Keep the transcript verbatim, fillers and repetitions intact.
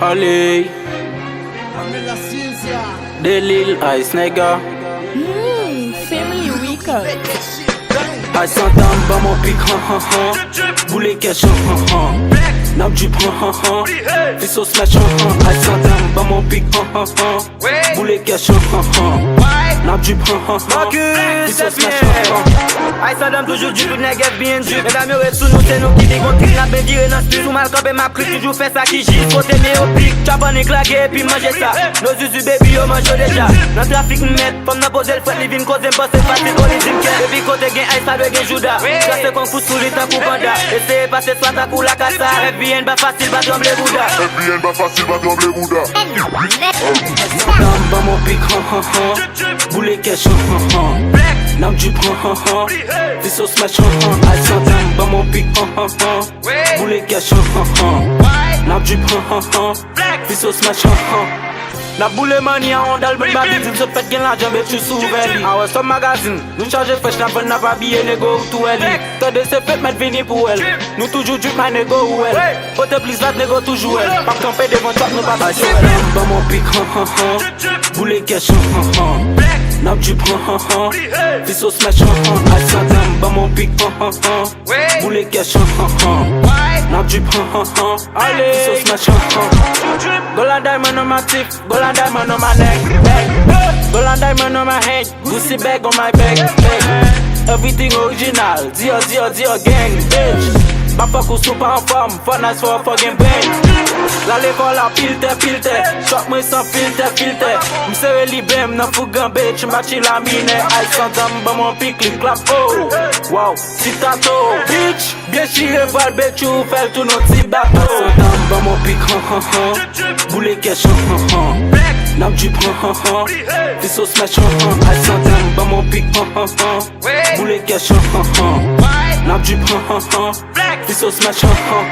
Ale. Delil, Ice Nèga. Mm, Family Record. Ice Santanm, ban m yon pik, han, han, han. Boule kèch, han, han, han. N ap drip, han, han, han. Fiso smash, han, han. Ice Santanm, ban m yon pik, han, han, han. Boule kèch, han, han, han. N ap drip, han, han, han. Fiso smash, han, han. Ice Santanm toujou drip, tout nèg F B N drip. Medam yo ret sou nou, se nou ki pi gon trip. N ap byen vire nan street, ou mal kanpe, m ap krik, toujou fè sa ki jis. Kote m ye yo pik, trap annik lage, epi manje sa. No zuzu baby, yo manje yo deja. Nan trafik m mèt, fanm nan poze l frèt, li vin koze m panse fasil, o li di m kèt. Depi kote gen Ice, pa dwe gen jouda. Trase kong pou sou li tankou panda. Eseye pase swa tankou lakasa. F B N pa fasil, pa tranble bouda. F B N pa fasil, pa tranble bouda. Santanm, ban m yon pik, han, han, han. Boule kèch, han, han, han. N ap drip, han, han, han. Fiso smash, han, han. Ice Santanm, ban m yon pik, han, han, han. Boule kèch, han, han, han. N ap drip, han, han, han. Fiso smash, han, han. N ap boule mani a yon dal, bann babi di m sot fèt gen lajan, bet you sou vè li. Awè, sòm magazin, nou chaje frèch, n ap vann, n ap abiye, nego, ou tou wè li. Tande se fèt, mèt vini pou wè l. Nou toujou drip, my nego, ou wè l. Pote plis vat, nego, toujou wè l. M ap kanpe devan trap, nou pa toujou wè l. Santanm, ban m yon pik, han, han, han. Boule kèch, han, han, han. N ap drip, han, han, han. Fiso smash, han, han. Ice Santanm, ban m yon pik, han, han, han. Boule kèch, han, han, han. N ap drip, han, han, han. Ale. Fiso smash, han, han. Gold and diamond on my teeth, gold and diamond on my neck, neck. Gold and diamond on my hand, Gucci bag on my back, back. Everything original, Dior, Dior, Dior gang, bitch. M ap fòk ou si w pa anfòm, fò nice fò, fò gen brain. Lale fò la pil tè, pil tè. Chòk mwen san filtè, filtè. M sere li bèm nan fougan, bitch. M pa chill a minè, Ice Santanm, ban m yon pik, li klap, oh. Wow, ti tato, bitch. Byen chire pral bet you, fè l tounen yon ti bato. Santanm, ban m yon pik, han, han, han. Boule kèch, han, han, han. N ap drip, han, han, han. Fiso smash, han, han. Ice Santanm, ban m yon pik, han, han, han. Boule kèch, han, han, han. N ap drip, han, han, han. Fiso smash, han, han.